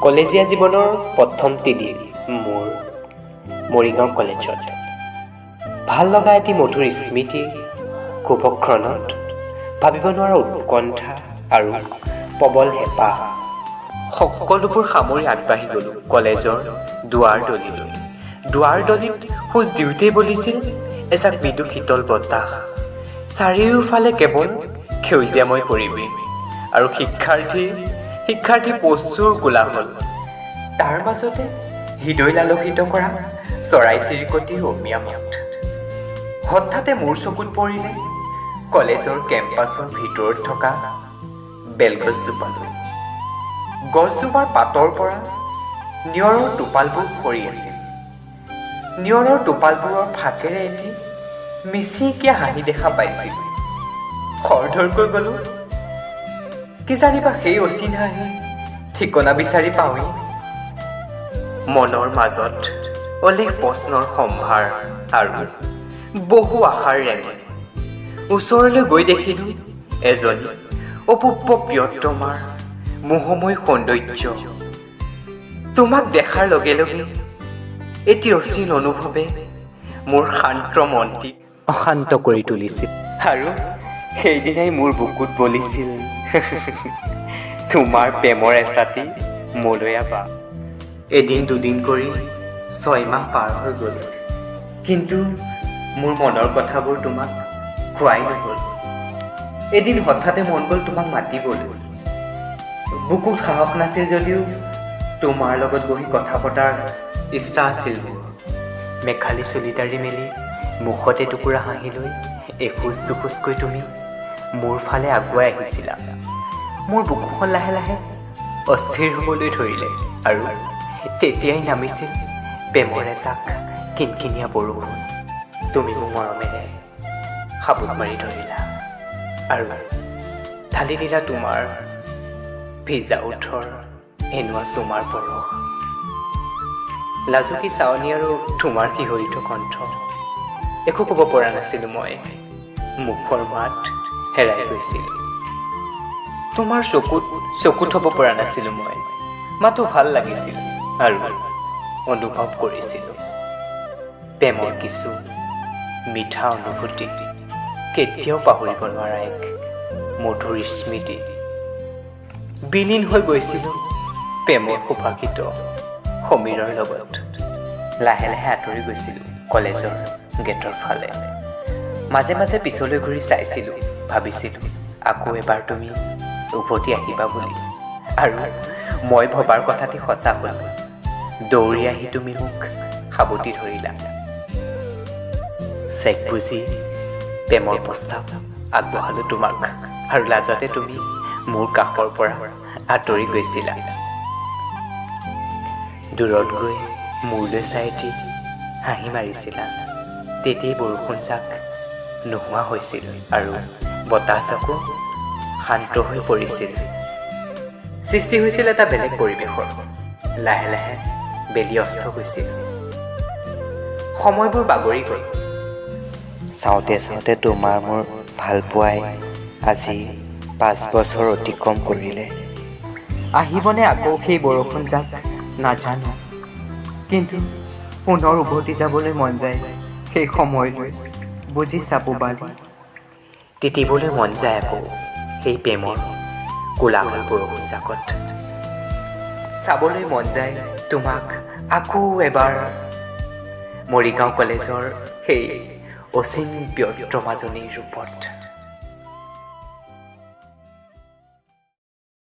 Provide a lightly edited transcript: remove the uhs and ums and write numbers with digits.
কলেজীয়া জীৱনৰ প্ৰথমটি দিন মোৰ মৰিগাঁও কলেজত। ভাল লগা এটি মধুৰ স্মৃতি শুভক্ষণত ভাবিব নোৱাৰা উৎকণ্ঠা আৰু প্ৰবল হেঁপাহ, সকলোবোৰ সামৰি আগবাঢ়ি গ'লোঁ কলেজৰ দুৱাৰদলিলৈ। দুৱাৰদলিত খোজ দিওঁতেই বলিছিল এজাক মৃদু শীতল বতাহ। চাৰিওফালে কেৱল সেউজীয়াময় পৰিৱেশ আৰু শিক্ষাৰ্থী প্ৰচুৰ কোলাহল। তাৰ মাজতে হৃদয় লালসিত কৰা চৰাই চিৰিকটিৰ অমিয়া মাত। হঠাতে মোৰ চকুত পৰিলে কলেজৰ কেম্পাছৰ ভিতৰত থকা বেলগছজোপালৈ। গছজোপাৰ পাতৰ পৰা নিয়ৰৰ টোপালবোৰ সৰি আছিল। নিয়ৰৰ টোপালবোৰৰ ফাঁকেৰে এটি মিচিকীয়া হাঁহি দেখা পাইছিলোঁ। খৰধৰকৈ গ'লোঁ, কিজানিবা সেই অচিন হাঁহি ঠিকনা বিচাৰি পাওঁৱেই। মনৰ মাজত অলেখ প্ৰশ্নৰ সম্ভাৰ আৰু বহু আশাৰ ৰেঙনি। ওচৰলৈ গৈ দেখিলোঁ এজনী অপূৰ্ব প্ৰিয়তমাৰ মোহময় সৌন্দৰ্য। তোমাক দেখাৰ লগে লগে এটি অচিন অনুভৱে মোৰ শান্ত মনটিক অশান্ত কৰি তুলিছিল আৰু সেইদিনাই মোৰ বুকুত বলিছিল তোমাৰ প্ৰেমৰ এছাটি মলয়া বা। এদিন দুদিন কৰি 6 মাহ পাৰ হৈ গ'ল, কিন্তু মোৰ মনৰ কথাবোৰ তোমাক কোৱাই নহ'ল। এদিন হঠাতে মন গ'ল তোমাক মাতিবলৈ। বুকুত সাহস নাছিল যদিও তোমাৰ লগত বহি কথা পতাৰ ইচ্ছা আছিল মোৰ। মেখালি চুলিদাৰি মেলি, মুখত এটুকুৰা হাঁহি লৈ এখোজ দুখোজকৈ তুমি মোৰ ফালে আগুৱাই আহিছিলা। মোৰ বুকুখন লাহে লাহে অস্থিৰ হ'বলৈ ধৰিলে আৰু তেতিয়াই নামিছিল প্ৰেমৰ এজাক কিনকিনীয়া বৰষুণ। তুমি মোক মৰমেৰে সাবট মাৰি ধৰিলা আৰু ঢালি দিলা তোমাৰ ভিজা ওঠৰ এনুৱা চুমাৰ পৰশ। লাজুকী চাৱনি আৰু তোমাৰ শিহৰিত কণ্ঠ। একো ক'ব পৰা নাছিলোঁ মই। মুখৰ মাত হেৰাই গৈছিল। তোমাৰ চকুত চকু থ'ব পৰা নাছিলোঁ মই। মাথো ভাল লাগিছিল আৰু অনুভৱ কৰিছিলোঁ প্ৰেমৰ কিছু মিঠা অনুভূতি, কেতিয়াও পাহৰিব নোৱাৰা এক মধুৰ স্মৃতি। বিলীন হৈ গৈছিলোঁ প্ৰেমৰ সুভাষিত সমীৰৰ লগত। লাহে লাহে আঁতৰি গৈছিলোঁ কলেজৰ গেটৰ ফালে। মাজে মাজে পিছলৈ ঘূৰি চাইছিলোঁ, ভাবিছিলোঁ আকৌ এবাৰ তুমি উভতি আহিবা বুলি। আৰু মই ভবাৰ কথাটি সঁচা হ'ল। দৌৰি আহি তুমি মোক সাৱটি ধৰিলা। চেগ বুজি প্ৰেমৰ প্ৰস্তাৱ আগবঢ়ালোঁ তোমাক আৰু লাজতে তুমি মোৰ কাষৰ পৰা আঁতৰি গৈছিলা। দূৰত গৈ মোৰলৈ চাই এটি হাঁহি মাৰিছিলা। তেতিয়াই বৰষুণজাক নোহোৱা হৈছিল আৰু বতাহজাকো শান্ত হৈ পৰিছিল। সৃষ্টি হৈছিল এটা বেলেগ পৰিৱেশৰ। লাহে লাহে বেলি অস্ত গৈছিল। সময়বোৰ বাগৰি গ'ল। চাওঁতে চাওঁতে তোমাৰ মোৰ ভালপোৱাই আজি 5 বছৰ অতিক্ৰম কৰিলে। আহিবনে আকৌ সেই বৰষুণজাক নাজানো, কিন্তু পুনৰ উভতি যাবলৈ মন যায় সেই সময়লৈ। বুজিছা পূবালী, তিতিবলৈ মন যায় আকৌ সেই প্ৰেমৰ কোলাহল বৰষুণজাকত। চাবলৈ মন যায় তোমাক আকৌ এবাৰ মৰিগাঁও কলেজৰ সেই অচিন প্ৰিয়তমাজনীৰ ৰূপত।